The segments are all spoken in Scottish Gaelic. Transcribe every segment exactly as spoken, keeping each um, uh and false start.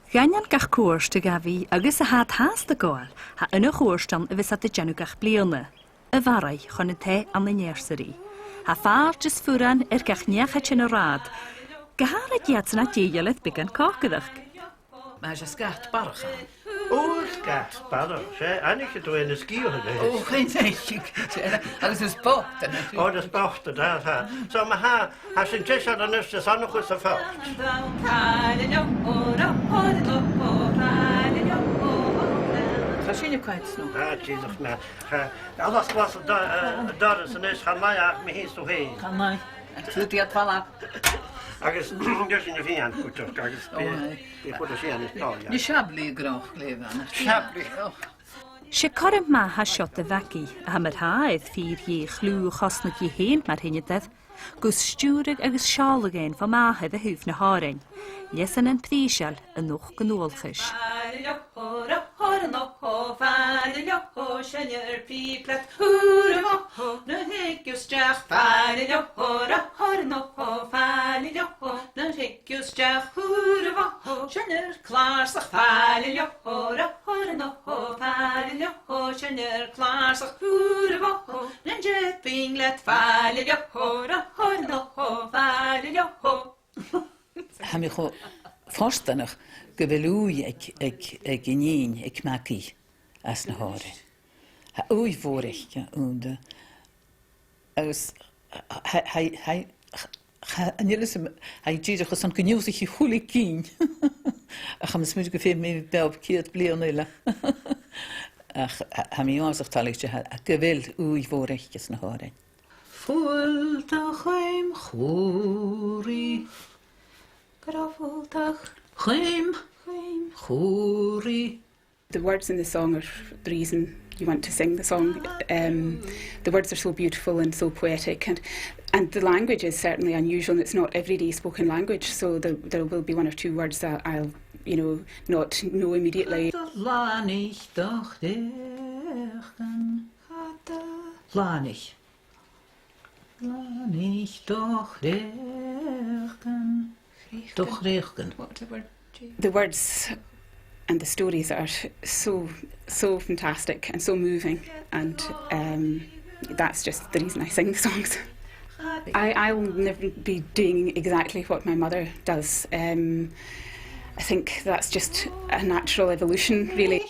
Dh'aindeoin gach cuairt a ghabh i agus a tha iad fhathast a' gabhail, tha aon chuairt ann a bhios iad a' dèanamh gach bliadhna, a' Bharraigh chun an taigh anniversary. Tha fàilte is furan air gach neach a thig an rathad, gu h-àraidh iadsan a tha dèidheil air beagan còcaireachd. Mas e sgat barrachd a th' ann. Ò, sgat barrachd, 's e, aithnichidh tu e na sgiathan. Ò, chan eil, 's e, agus is bochd a th' ann. Ò, is bochd a th' ann, tha. So ma tha, tha sinn deiseil a-nis airson a chur sa phoit. Tha sinne a' coimhead snog. Tha, dìreach mar, tha, a' glas, glas, an do-, eh, an doras a-nis, chan eil ach mi fhìn 's tu fhèin. Chan eil. Trobhad iad a' falbh. Agus, gus an fhìon cuideachd, agus bidh, bidh cuid a' sìon is dòigh. Nì seo bliadhna gu robh glè mhath. Seo bliadhna. 'S e cothrom math a tha seo do Mhagaidh, a tha mar-thà air fìor dheagh chliù a chosnadh dhi fhèin mar sheinneadair, gus stiùireadh agus seòladh fhaighinn bho màthair a thaobh na h-òrain. Leasanan prìseil a-nochd gun dualchas. Tha mi cho fortanach gu bheil ùidh aig, aig, aig an nighean, aig Magaidh, anns na h-òrain. Tha ùidh mhòr aice annta. Agus tha, tha, tha, tha, chan eil fhios agam, tha i dìreach airson gun ionnsaicheadh i a h-uile gin. Ach tha mi a' smaoineachadh gum feum mi beò ceud bliadhna eile. Ach tha, tha mi uabhasach toilichte, tha, gu bheil ùidh mhòr aice anns na h-òrain. Fuil do chuim chùbhraidh. Gu robh fuil do chuim, chuim chùbhraidh. The words in the song are the reason you want to sing the song. Um, the words are so beautiful and so poetic, and, and the language is certainly unusual, and it's not everyday spoken language, so there, there will be one or two words that I'll, you know, not know immediately. Do shlànaich do chreuchdan. Slànaich. Slànaich do chreuchdan. Do chreuchdan. What was the word, Jane? The words and the stories are so, so fantastic and so moving, and, um, that's just the reason I sing the songs. I, I will never be doing exactly what my mother does. Um, I think that's just a natural evolution, really.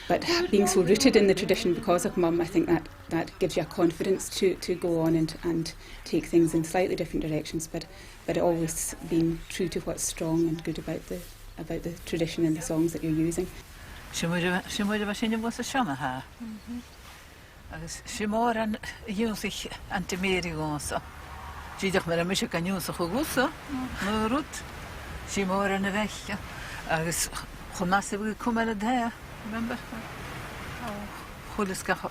But being so rooted in the tradition because of Mum, I think that, that gives you a confidence to, to go on and, and take things in slightly different directions, but, but always being true to what's strong and good about the, about the tradition and the songs that you're using. 'S e Mòrag, 's e Mòrag a bha sin a bh' anns an t-seann, tha. Agus 's e mòran a dh'ionnsaich Aunty Mary dhòmhsa. Dìreach mar a tha mise gan ionnsachadh dhutsa, no rud. 'S e mòran a bh' aice. Agus cho math 's a bha i a' cumail an taigh, remember? Chuile sgath cho,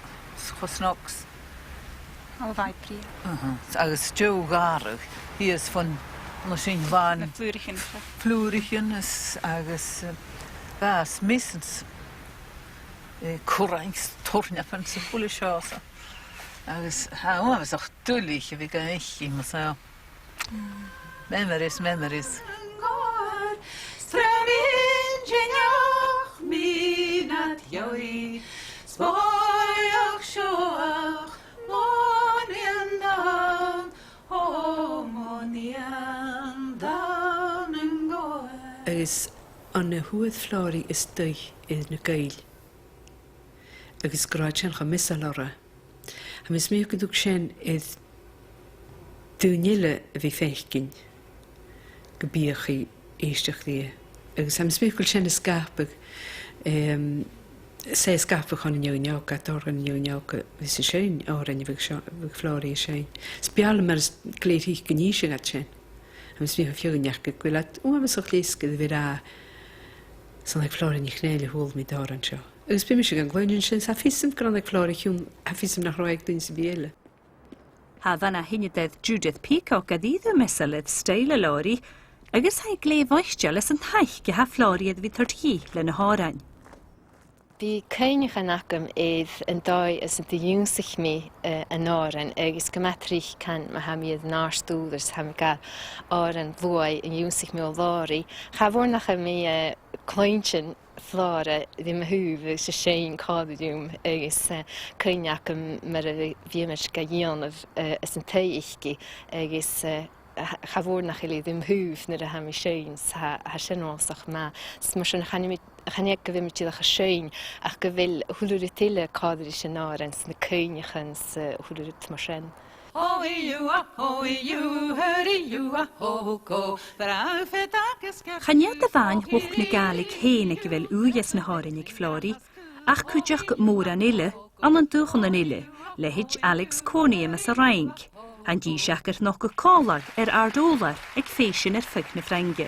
cho snog 's. Ò, bha i brèagha. Aha. Agus deagh ghàrradh, shìos fon, no sin bha na flùraichean, flùraichean is, agus, eh, bha 's measan 's eh, currain 's turnapan 's a h-uile seòrsa. Agus tha e uabhasach duilich a bhith ga fhaicinn, mas e. Memories, memories. Agus ann a fhuair Flòraidh a-staigh air na Gàidheil. Agus gun robh sin cho measail oirre. Tha mi a' smaoineachadh gun tug sin air daoine eile a bhith a' faicinn gum biodh i ag èisteachd rithe. Agus tha mi a' smaoineachadh gu bheil sin a' sgapadh, em, 's e a' sgapadh chun an fheadhainn òga, a' toirt dhan an fheadhainn òga a bhios a' seinn òrain a bhiodh seo, a bhiodh Flòraidh a' seinn. 'S b' fheàrr leam mar as glè thric gun innis iad sin. Tha mi a' smaoineachadh gu bheil iad uabhasach leisg air a bhith ag ràdh, 's ann aig Flòraidh NicNèill a chuala mi an t-òran seo. Agus bidh mise gan cluinntinn sin, 's tha fios agam gun ann aig Flòraidh a chunn-, tha fios agam nach robh e aig duine sam bith eile. Tha a' bhana-sheinneadair Judith Peacock a-rithist measail air stoidhle Flòraidh, agus tha i glè mhoiteil às an taic a tha Flòraidh air a bhith a' toirt dhi le na h-òrain. Bidh cuimhneachan agam air an dòigh anns an do dh'ionnsaich mi, eh, an òran, agus gu math tric, can, ma tha mi air an àrd-ùrlar 's tha mi ga òran bhuaidh, an ionnsaich mi o Flòraidh. Cha mhòr nach eil mi, eh, cluinntinn Flòraidh rim thaobh, agus 's e sin còmhla rium, agus, eh, cuimhne agam mar a bhi-, bhiomaid ga dhèanamh, eh, anns an taigh aice, agus, eh, cha, cha mhòr nach eil i rim thaobh nuair a tha mi a' seinn, 's tha, tha sin uabhasach math. 'S mar sin, chan eil mi, chan eil gu bheil mi dìreach a' seinn, ach gu bheil a h-uile rud eile còmhla ris an òran, 's na cuimhneachan, 's a h-uile rud mar sin. Chan e a-mhàin luchd na Gàidhlig fhèin aig a bheil ùidh anns na h-òrain aig Flòraidh, ach cuideachd mòran eile, ann an dùthchannan eile, leithid Alex Courtney aig a' Fhraing. Tha an dithis aca air nochdadh còmhla air àrd-ùrlar aig fèisean air feadh na Frainge.